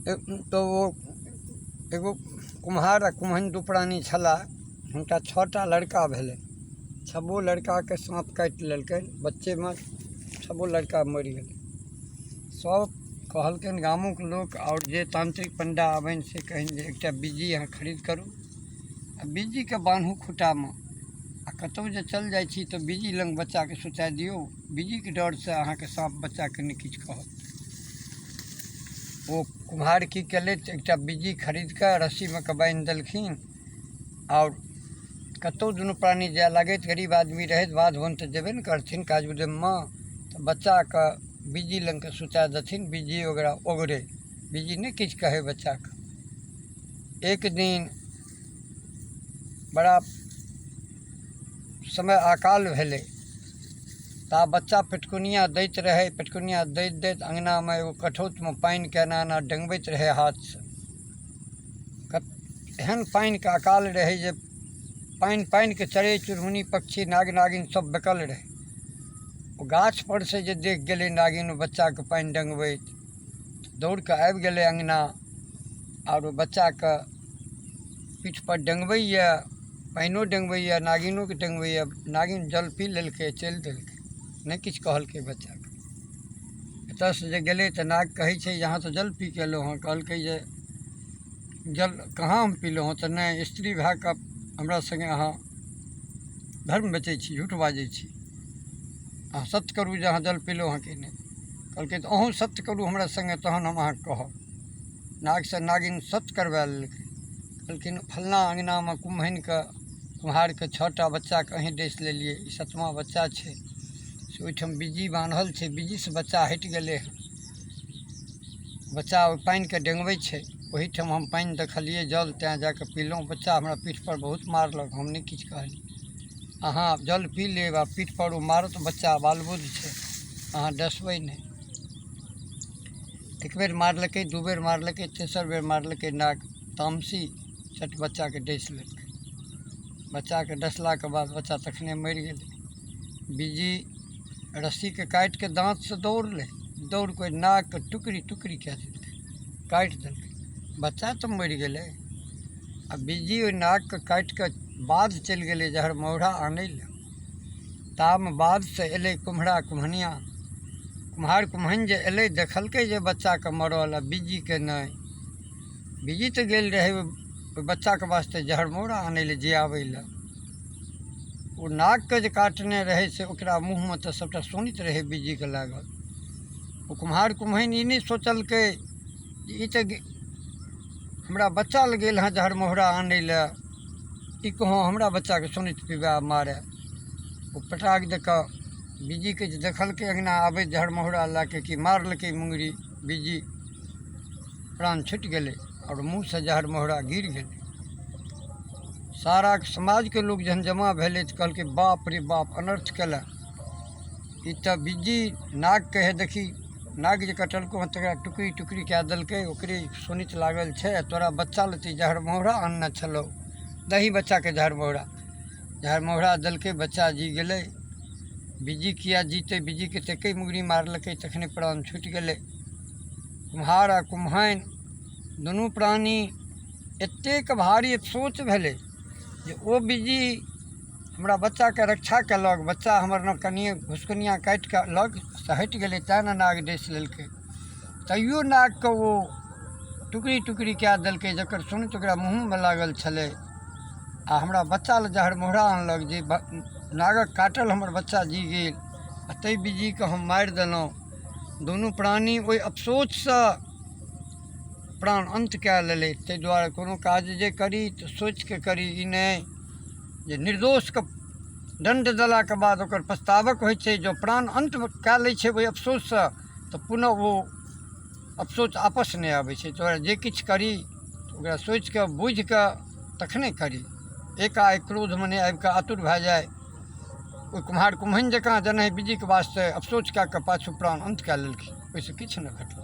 तऽ ओ एगो कुम्हार आ कुम्हैन दू प्राणी छलाह। हुनका 6 टा लड़का भेलै। छबो लड़काके साँप काटि लेलकनि बच्चेमे, छबो लड़का मरि गेलै। सभ कहलकनि गामोके लोक आओर जे तान्त्रिक पण्डा आबनि से कहनि जे एकटा बिज्जी अहाँ खरीद करू आ बिज्जीके बान्हू खूँटामे आ कतहु जे चलि जाइ छी तऽ बिज्जी लग बच्चाके सुता दियौ। बिज्जीके डरसँ अहाँके साँप बच्चाके नहि किछु कहत। ओ कुम्हार की केलथि, एकटा बिज्जी खरीद कऽ रस्सीमे कऽ बान्हि देलखिन आओर कतहु दुनू प्राणी जाय लागथि। गरीब आदमी रहथि, बाध वन तऽ जेबे ने करथिन काज उद्यममे, तऽ बच्चाके बिज्जी लग कऽ सुता देथिन। बिज्जी ओकरा ओगरै, बिज्जी नहि किछु कहै बच्चाके। एक दिन बड़ा समय अकाल भेलै तऽ आब बच्चा पेटकुनिया दैत रहै। पेटकुनिया दैत दैत अङ्गनामे एगो कठौतमे पानिके एना एना डेंगबैत रहै हाथसँ। एहन पानिके अकाल रहै जे पानिके चिड़ै चुनमुनी पक्षी नाग नागिन सब बेकल रहै। ओ गाछपर से जे देख गेलै नागिन ओ बच्चाके पानि डेंगबैत, दौड़ कऽ आबि गेलै अङ्गना आओर ओ बच्चाके पीठपर डेंगबैए, पानिओ डेंगबैए, नागिनोके डेंगबैए। नागिन जल पी लेलकै, चलि देलकै, नहि किछु कहलकै बच्चाके। एतयसँ जे गेलै तऽ नाग कहै छै जे अहाँ तऽ जल पी कऽ एलहुँ हँ। कहलकै जे जल कहाँ हम पीलहुँ हँ? तऽ नहि, स्त्री भए कऽ हमरा सङ्गे अहाँ धर्म बेचै छी, झूठ बाजै छी। अहाँ सत्य करू जे अहाँ जल पीलहुँ हँ कि नहि? कहलकै तऽ अहूँ सत्य करू हमरा सङ्गे, तहन हम अहाँके कहब। नागसँ नागिन सत्य करबा लेलकै। कहलखिन फल्लाँ अङ्गनामे कुम्हैनके कुम्हारके 6 टा बच्चाके अहीँ डसि लेलियै, ई सतमा बच्चा छै। से ओहिठाम बिज्जी बान्हल छै, बिज्जीसँ बच्चा हटि गेलै हँ। बच्चा ओहि पानिके डेंगबै छै, ओहिठाम हम पानि देखलियै जल, तैँ जा कऽ पीलहुँ। बच्चा हमरा पीठपर बहुत मारलक, हम नहि किछु कहलियै। अहाँ जल पी लेब आ पीठपर ओ मारत, बच्चा बालबोध छै, अहाँ डसबै नहि। एक बेर मारलकै, दू बेर मारलकै, तेसर बेर मारलकै, नाग तामसी चट बच्चाके डसि लेलकै। बच्चाके डसलाके बाद बच्चा तखने मरि गेलै। बिज्जी रस्सीके काटि कऽ दाँतसँ दौड़लै, दौड़ कऽ ओहि नागके टुकड़ी टुकड़ी कए देलकै, काटि देलकै। बच्चा तऽ मरि गेलै आ बिज्जी ओहि नागके काटि कऽ बाध चलि गेलै जहर मौरा आनै लए। तामे बाधसँ एलै कुम्हरा कुम्हनिया। कुम्हार कुम्हैन जे एलै, देखलकै जे बच्चाके मरल आ बिज्जीके नहि। बिज्जी तऽ गेल रहै ओहि बच्चाके वास्ते जहर मौरा आनै लए, जियाबै लए। ओ नागके जे काटने रहै से ओकरा मुँहमे तऽ सभटा शोणित रहै बिज्जीके लागल। ओ कुम्हार कुम्हैन ई नहि सोचलकै जे ई तऽ हमरा बच्चा लग गेल हँ जहर मोहरा आनै लए, ई कहाँ हमरा बच्चाके शोणित पिबाए मारय। ओ पटाक दऽ कऽ बिज्जीके जे देखलकै अङ्गना आबैत जहर मोहरा लए कऽ कि मारलकै मुङ्गरी, बिज्जी प्राण छुटि गेलै आओर मुँहसँ जहर मोहरा गिर गेलै। सारा समाजके लोक जहन जमा भेलै तऽ कहलकै बाप रे बाप, अनर्थ केलक ई तऽ। बिज्जी नागके हे देखी, नाग जे कटलकौ हँ तकरा टुकड़ी टुकड़ी कए देलकै, ओकरे शोणित लागल छै आ तोरा बच्चा लए तऽ ई जहर मोहरा आनने छलौ। दही बच्चाके जहर मोहरा। जहर मोहरा देलकै, बच्चा जी गेलै। बिज्जी किया जीतै? बिज्जीके तऽ एके मुङ्गरी मारलकै, तखने प्राण छुटि गेलै। कुम्हार आ कुम्हैन दुनू प्राणी एतेक भारी अफसोच भेलै जे ओ बिज्जी हमरा बच्चाके रक्षा कयलक, बच्चा हमर ने कनिए घुसकुनिया काटि कऽ लगसँ हटि गेलै, तेँ ने नाग डसि लेलकै। तैयो नागके ओ टुकड़ी टुकड़ी कए देलकै, जकर शोणित ओकरा मुँहोमे लागल छलै आ हमरा बच्चा लए जहर मोहरा आनलक जे नागक काटल हमर बच्चा जी गेल आ ताहि बिज्जीके हम मारि देलहुँ। दुनू प्राणी ओहि अफसोचसँ प्राण अन्त कए लेलथि। ताहि दुआरे कोनो काज जे करी तऽ सोचिके करी, ई नहि जे निर्दोषके दण्ड देलाके बाद ओकर पछतावक होइ छै। जँ प्राण अन्त कए लै छै ओहि अफसोससँ तऽ पुनः ओ अफसोस आपस नहि आबै छै। तोरा जे किछु करी तऽ ओकरा सोचिके बुझिके तखने करी, एकाएक क्रोधमे नहि आबिके आतुर भए जाइ ओहि कुम्हार कुम्हैन जकाँ जेनाहि बिज्जीके वास्ते अफसोच कए कऽ पाछू प्राण अन्त कए लेलखिन, ओहिसँ किछु नहि भेटलनि।